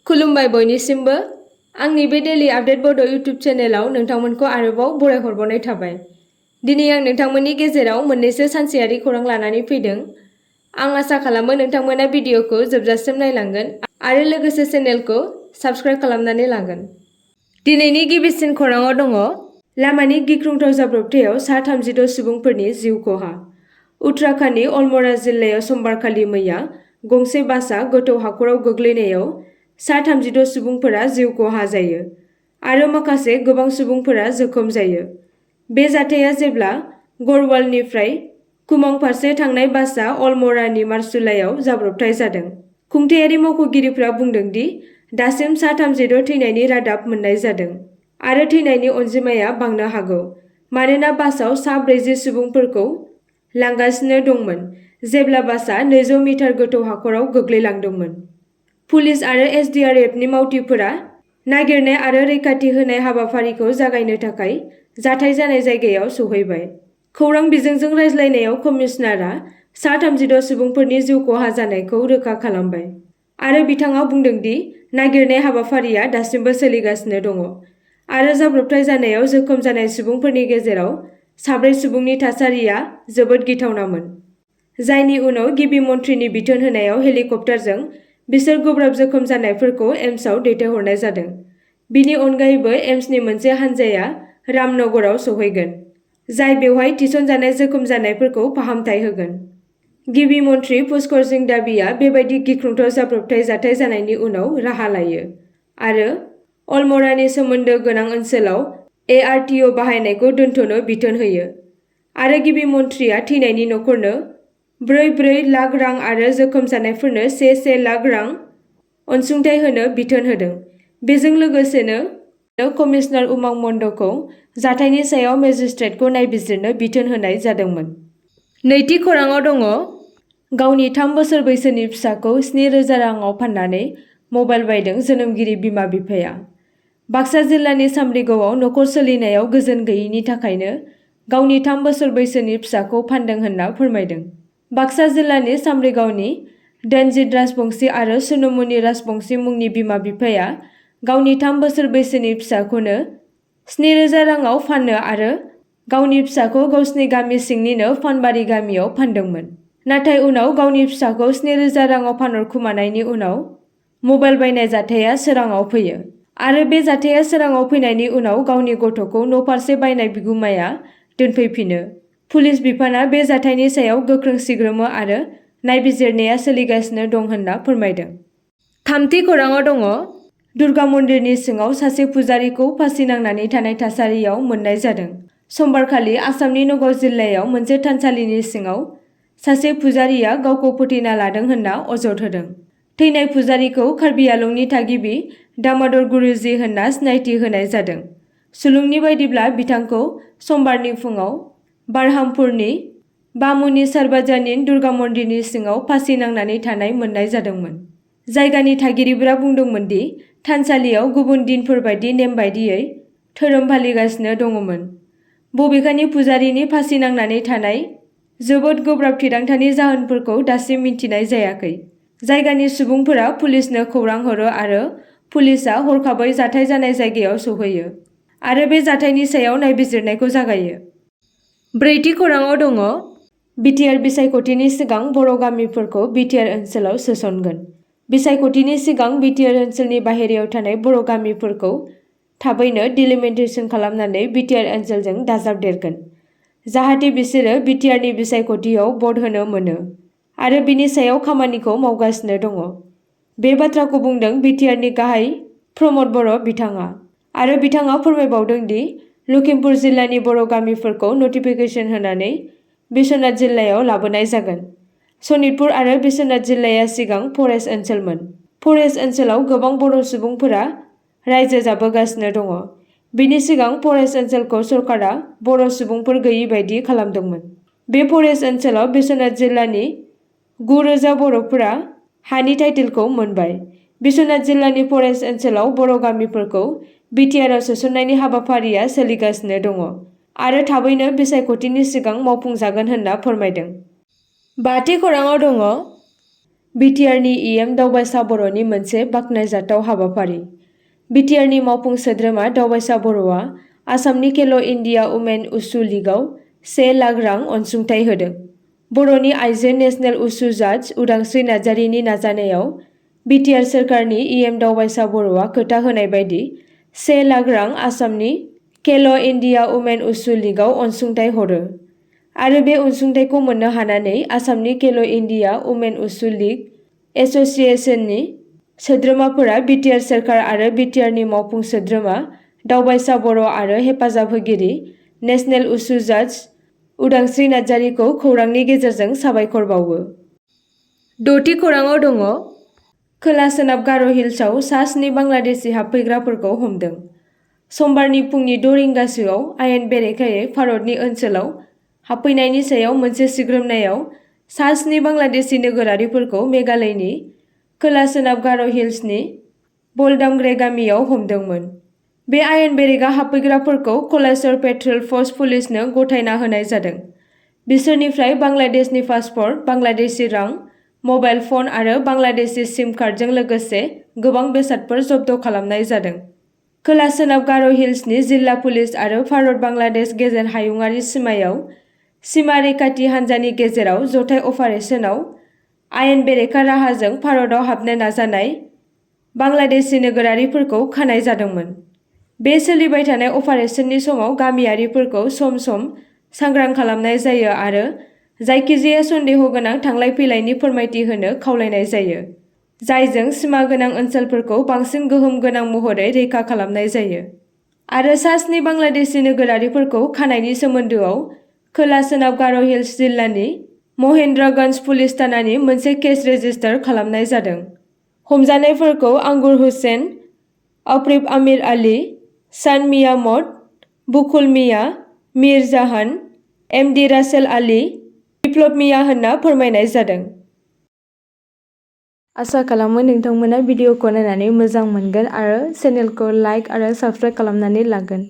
खुलुमबाय बयनिसिमबो आंनि बे डेली आपडेट बड' इउट्युब चेनेलाव नोंथांमोनखौ आरोबाव बरायहरबावनाय थाबाय। दिनै आं नोंथांमोननि गेजेराव मोननैसो सानसेयारि खौरां लानानै फैदों। आं आसा खालामो नोंथांमोना भिडिअखौ जोबजासिम नायलांगोन आरो लोगोसे चेनेलखौ साबस्क्राइब खालामनानै लागोन। दिनैनि गिबिसिन खौराङाव दङ लामानि गिख्रंथाव जाब्रबथायाव सा 36 सुबुंफोरनि जिउ खहा। उत्तराखन्डनि अलमरा जिल्लायाव समबारखालि मैया गंसे बासआ गोथौ हाखराव गोग्लैनायाव सा 36 सुबुंफोरा जिउ खहा जायो आरो माखासे गोबां सुबुंफोरा जखम जायो। बे जाथाया जेब्ला गढ़वालनिफ्राय कुमां फारसे थांनाय बासआ अलमरानि मारसुलायाव जाब्रबथाय जादों। खुंथायारि मावख'गिरिफ्रा बुंदों दि दासिम सा 36 थैनायनि रादाब मोननाय जादों आरो थैनायनि अनजिमाया बांनो हागौ मानोना बासआव सा 40 सुबुंफोरखौ लांगासिनो दंमोन जेब्ला बासआ 200 मिटार गोथौ हाखराव गोग्लैलांदोंमोन। पुलिस आरो एसडीआरएफनि मावथिफोरा नागिरनाय आरो रैखाथि होनाय हाबाफारिखौ जागायनो थाखाय जाथाय जानाय जायगायाव सौहैबाय। खौरां बिजोंजों रायज्लायनायाव कमिशनारआ सा 36 सुबुंफोरनि जिउ खहा जानायखौ रोखा खालामबाय आरो बिथाङा बुंदों दि नागिरनाय हाबाफारिया दासिमबो सोलिगासिनो दङ आरो जाब्रबथाय जानायाव जखम जानाय सुबुंफोरनि गेजेराव 4 सुबुंनि थासारिया जोबोद गिथावनामोन, जायनि उनाव गिबि मन्थ्रिनि बिथोन होनायाव हेलिकप्टारजों बिसोर गोब्राब जखम जानायफोरखौ एम्सआव दैथायहरनाय जादों। बिनि अनगायैबो एम्सनि मोनसे हानजाया रामनगराव सौहैगोन, जाय बेवहाय थिसनजानाय जखम जानायफोरखौ फाहामथाय होगोन। गिबि मन्थ्रि पुष्कर सिंह दाबिया बेबायदि गिख्रंथाव जाब्रबथाय जाथाय जानायनि उनाव राहा लायो आरो अलमरानि सोमोन्दो गोनां ओनसोलाव एआरटीअ बाहायनायखौ दोनथ'नो बिथोन होयो आरो गिबि मन्थ्रिया थैनायनि नखरनो 4 लाख रां आरो जखम जानायफोरनो 1 लाख रां अनसुंथाइ होनो बिथोन होदों। बेजों लोगोसेनो कमिशनार उमां मन्दखौ जाथायनि सायाव मेजिस्ट्रेटखौ नायबिजिरनो बिथोन होनाय जादोंमोन। नैथि खौराङाव दङ गावनि 3 बोसोर बैसोनि फिसाखौ 7,000 राङाव फाननानै मबाइल बायदों जोनोमगिरि बिमा-बिफाया। बाक्सा जिल्लानि सामरिगावआव नखर सोलिनायाव गोजोन गैयैनि थाखायनो गावनि 3 बोसोर बैसोनि फिसाखौ फानदों होनना फोरमायदों। बाक्सा जिल्लानि सामरिगावनि दनजित राजबंशी आरो सुनुमनि राजबंशी मुंनि बिमा-बिफाया गावनि 3 बोसोर बैसोनि फिसाखौनो 7,000 राङाव फानो आरो गावनि फिसाखौ गावसिनि गामि सिंनिनो फानबारि गामियाव फानदोंमोन। नाथाय उनाव गावनि फिसाखौ 7,000 राङाव फानहरखुमानायनि उनाव मबाइल बायनाय जाथाया सोराङाव फैयो आरो बे जाथाया सोराङाव फैनायनि उनाव गावनि गथ'खौ न'फारसे बायनाय बिगुमाया दोनफैफिनो। पुलिस बिफाना बे जाथायनि सायाव गोख्रों सिग्रोमो आरो नायबिजिरनाया सोलिगासिनो दं होनना फोरमायदों। थामथि खौराङाव दङ दुर्गा मन्दिरनि सिङाव सासे पुजारीखौ फासि नांनानै थानाय थासारियाव मोननाय जादों। समबारखालि आसामनि नगाव जिल्लायाव मोनसे थानसालिनि सिङाव सासे पुजारीया गावखौ फोथैना लादों होनना अजद होदों। थैनाय पुजारीखौ कार्बि आंलंनि थागिबि दामोदर गुरुजी होनना सिनायथि होनाय जादों। सुलुंनि बायदिब्ला बिथांखौ समबारनि फुङाव बारहामपुरनि बामुनि सार्वजनिक दुर्गा मन्दिरनि सिङाव फासि नांनानै थानाय मोननाय जादोंमोन। जायगानि थागिरिफोरा बुंदोंमोन दि थानसालियाव गुबुन दिनफोर बायदि नेम बायदियै धोरोम फालिगासिनो दङमोन। बबेखानि पुजारीनि फासि नांनानै थानाय जोबोद गोब्राब थिरांथानि जाहोनफोरखौ दासिम मिन्थिनाय जायाखै। जायगानि सुबुंफोरा पुलिसनो खौरां हरो आरो पुलिसआ हरखाबै जाथाय जानाय जायगायाव सौहैयो आरो बे जाथायनि सायाव नायबिजिरनायखौ जागायो। ब्रैथि खौराङाव दङ बिटिआर बिसायख'थिनि सिगां बर' गामिफोरखौ बिटिआर ओनसोलाव सोसनगोन। बिसायख'थिनि सिगां बिटिआर ओनसोलनि बाहेरायाव थानाय बर' गामिफोरखौ थाबैनो डिलिमिटेसन खालामनानै बिटिआर ओनसोलजों दाजाबदेरगोन, जाहाथे बिसोरो बिटिआरनि बिसायख'थियाव भट होनो मोनो आरो बिनि सायाव खामानिखौ मावगासिनो दङ। बे बाथ्राखौ बुंदों बिटिआरनि गाहाय प्रमद बर' बिथाङा आरो बिथाङा फोरमायबावदों दि लखिमपुर जिल्लानि बर' गामिफोरखौ नटिफिकेसन होनानै बिश्वनाथ जिल्लायाव लाबोनाय जागोन। सनितपुर आरो बिश्वनाथ जिल्लाया सिगां फरेस्ट ओनसोलमोन। फरेस्ट ओनसोलाव गोबां बर' सुबुंफोरा रायजो जाबोगासिनो दङ। बिनि सिगां फरेस्ट ओनसोलखौ सरकारा बर' सुबुंफोर गैयि बायदि खालामदोंमोन। बे फरेस्ट ओनसोलाव बिश्वनाथ जिल्लानि 9,000 बर'फोरा हानि टाइटेलखौ मोनबाय। बिश्वनाथ जिल्लानि फरेस्ट ओनसोलाव बर' गामिफोरखौ बिटिआरआव सोसननायनि हाबाफारिया सोलिगासिनो दङ आरो थाबैनो बिसायख'थिनि सिगां मावफुंजागोन होनना फोरमायदों। बाथि खौराङाव दङ बिटिआरनि इएम दावबायसा बर'नि मोनसे बाख्नायजाथाव हाबाफारि। बिटिआरनि मावफुं सोद्रोमा दावबायसा बर'आ आसामनि खेल' इन्डिया उमेन उसु लीगआव 1 लाख रां अनसुंथाइ होदों। बर'नि आइजो नेशनेल उसु जाज उदांस्रि नार्जारिनि नाजानायाव बिटिआर सोरखारनि इएम दावबायसा बर'आ खोथा होनाय बायदि 1 लाख रां आसामनि खेल' इन्डिया उमेन उसु लीगआव अनसुंथाइ हरो आरो बे अनसुंथाइखौ मोननो हानानै आसामनि खेल' इन्डिया उमेन उसु लीग एस'सिएशननि सोद्रोमाफोरा बिटिआर सोरखार आरो बिटिआरनि मावफुं सोद्रोमा दावबायसा बर' आरो हेफाजाब होगिरि नेशनेल उसु जाज उदांस्रि नार्जारिखौ खौरांनि गेजेरजों साबायखर बावो। 6थि खौराङाव दङ। खोला सोनाब गार' हिल्सआव सा 7 बांलादेशी हाबफैग्राफोरखौ हमदों। समबारनि फुंनि 6 रिंगासोआव आयेन बेरेखायै भारतनि ओनसोलाव हाबफैनायनि सायाव मोनसे सिग्रोमनायाव सा 7 बांलादेशी नोगोरारिफोरखौ मेघालयनि खोला सोनाब गार' हिल्सनि बलदामग्रे गामियाव हमदोंमोन। बे आयेन बेरेखा हाबफैग्राफोरखौ कलासर पेट्रल पोस्ट पुलिसनो गथायना होनाय जादों। बिसोरनिफ्राय बांलादेशनि पासपर्ट, बांलादेशी रां, मबाइल फन आरो बांलादेशी सिम कार्डजों लोगोसे गोबां बेसादफोर जब्द खालामनाय जादों। खोला सोनाब गार' हिल्सनि जिल्ला पुलिस आरो भारत-बांलादेश गेजेर हायुंआरि सीमायाव सीमा रैखाथि हान्जानि गेजेराव जथाय अपारेशनाव आयेन बेरेखा राहाजों भारतआव हाबनो नाजानाय बांलादेशी नोगोरारिफोरखौ खानाय जादोंमोन। बे सोलिबाय थानाय अपारेशननि समाव गामियारिफोरखौ सम-सम सांग्रां खालामनाय जायो आरो जायखिजाया सन्देह गोनां थांलाय फैलायनि फोरमायथि होनो खावलायनाय जायो, जायजों सिमा गोनां ओनसोलफोरखौ बांसिन गोहोम गोनां महरै रैखा खालामनाय जायो। आरो सा 7 बांलादेशी नोगोरारिफोरखौ खानायनि सोमोन्दोआव खोला सोनाब गार' हिल्स जिल्लानि महेन्द्रगंज पुलिस थानानि मोनसे केस रेजिस्टार खालामनाय जादों। हमजानायफोरखौ आंगुर हुसैन, अफरिफ आमिर आली, सान मियामत, बुकुल मिया, मीर जाहान, एमडी रासेल आली, बिप्लब मिया होनना फोरमायनाय जादों। आसा खालामो नोंथांमोना भिडिअखौ नायनानै मोजां मोनगोन आरो चेनेलखौ लाइक आरो साबस्क्राइब खालामनानै लागोन।